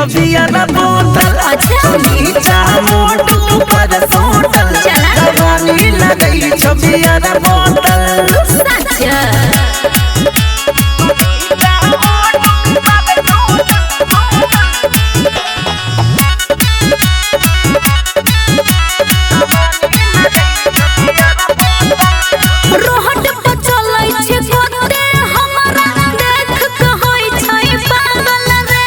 छबिया बोतल। अच्छा। नीचा मोट ऊपर सोटल, जवानी लगई छबिया बोतल। सच। रोहट पर चलै छै गोते हमरा देख के होइ छै पागल रे।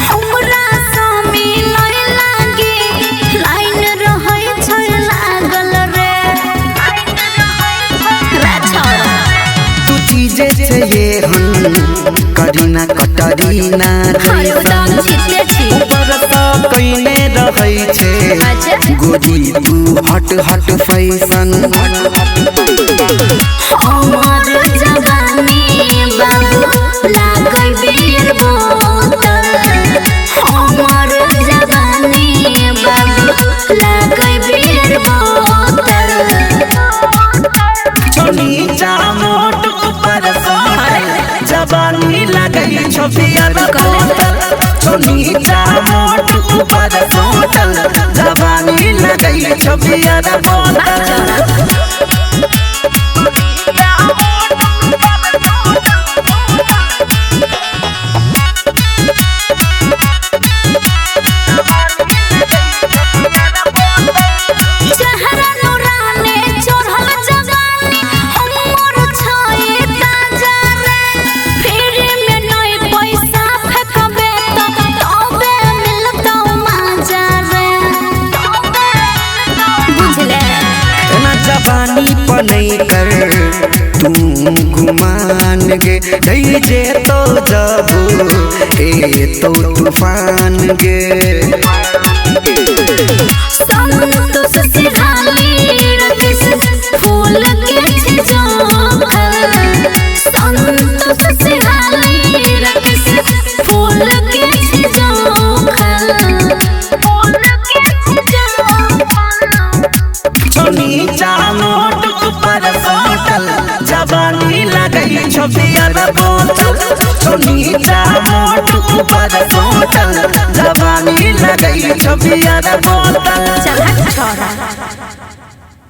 हमरा सँ मिलै लागी लाइन रहै छै लागल रे। रे छौड़ा। तू चीजे छै ये हन करीना कटरीना अरे ओ तऽ जैसन, हम छिटले छी। ऊपर सँ कइने रहै छै अच्छा। गोरी तू हट हट फैशन। हमर जवानी बाबू लागै बियर बोतल। हमर जवानी बाबू लागै बियर बोतल। नीचा मोट ऊपर सोटल, जवानी लगई छबिया बोतल। नीचा मोट ऊपर सोटल, जवानी लगई छबिया बोतल। चेहरा नूरानी चढ़ल जवानी हमर छै ताजा रे। फ्री में नै पैसा फेकबे त तबे मिलतौ मजा रे। बुझले। एना जवानी पर नहीं कर तू गुमान गे, ढई जे तो जब ए तो तूफान गे। संतोष सिधाली रकेश फूल के छिजोखल। संतोष सिधाली रकेश फूल के छिजोखल। फूल के छिजोखल। नीचा मोट ऊपर सोटल, जवानी लगई छबिया बोतल। नीचा मोट ऊपर सोटल, जवानी लगई छबिया बोतल। चल हट छौड़ा।